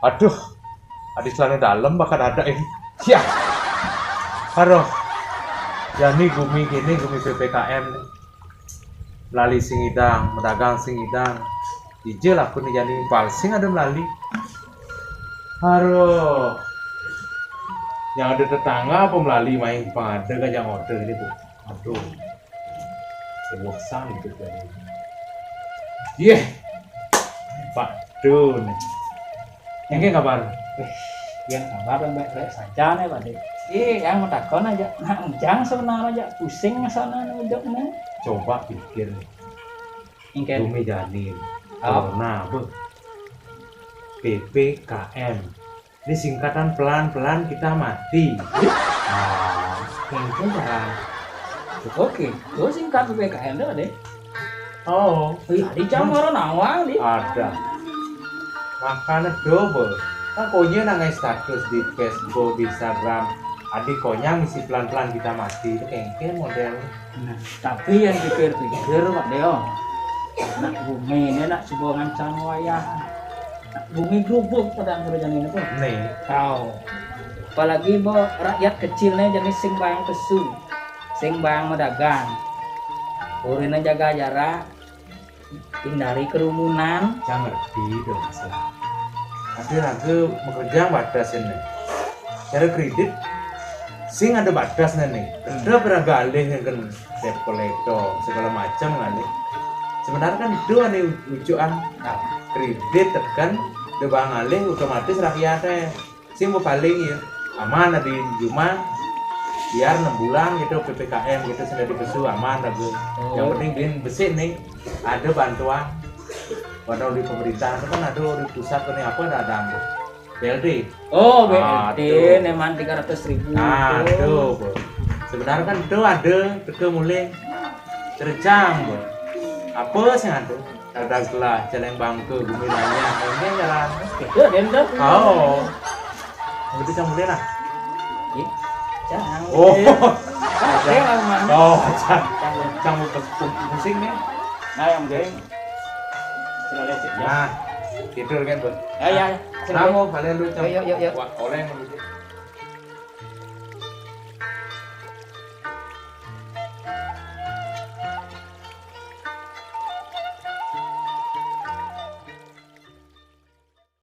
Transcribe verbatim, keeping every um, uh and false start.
Aduh, adi celana dalem bakal ada ini. Ya. Aduh. Jani gumi gini, gumi P P K M. Melali sing idang, medagang sing idang. Ijil aku nih jani impal sing ada melali. Aduh. Yang ada tetangga apa melali main pengada gajah order gitu. Aduh. Bosan gitu kan. Yeh. Pak Dun. Yang kabar? Yang kabar baik-baik saja nih, Pak Dek. Eh, yang mau takon aja. Nah, ujang sebenarnya aja pusing sana nih ujang nih. Coba pikir. Engke. Bumi Janin. Oh. Corona, beuh. P P K M. Ini singkatan pelan-pelan kita mati. Nah, mungkin pelan. Oke, itu singkat P P K M tuh deh. Oh, iya, di jam orang nawang di. Ada. Makanya double. Kan konya nangai status di Facebook, di Instagram. Adi konya ngisi pelan-pelan kita mati. Itu kengken model. Nah, tapi yang pikir-pikir, Pak Deo, nak bumi ini nak sebuah ngancang wayah. Nak bumi grubuk pada kerjaan ini tuh. Nih. Tahu. Apalagi bo rakyat kecil nih jenis sing bayang pesu, sing bayang medagang. Urina jaga jarak, hindari kerumunan. Jangan ngerti dong masalah. Ada raga bekerja batas ini. Cara kredit sing ada batas nih. Ada berapa alih yang kan debt collector segala macam kan nih. Sebenarnya kan itu ane ujukan. Nah, kredit tekan de bang alih otomatis rakyatnya sing mau paling ya aman di rumah biar enam bulan gitu P P K M gitu sudah dipesu aman raga. Yang penting dia besi nih ada bantuan. Waduh di pemerintah itu kan ada di pusat kan apa ada ada B L T. Oh, B L T. Aduh. Neman tiga ratus ribu. Aduh, Bu. Sebenarnya kan itu ada teke mulai terjang, Bu. Apa sih ada? Ada gelah celeng bangke bumi nanya. Ini jalan. Itu ada yang dah. Oh. Itu yang mulai lah. Ih, jangan. Oh. Ada yang lama. Oh, jangan. Jangan pusing nih. Nah, yang penting sudah lihat sih. Nah, tidur kan, Bu? Ya, ya, ya. Kamu kalian lu. Yuk, yuk, yuk, yuk. Wah, oleng lu.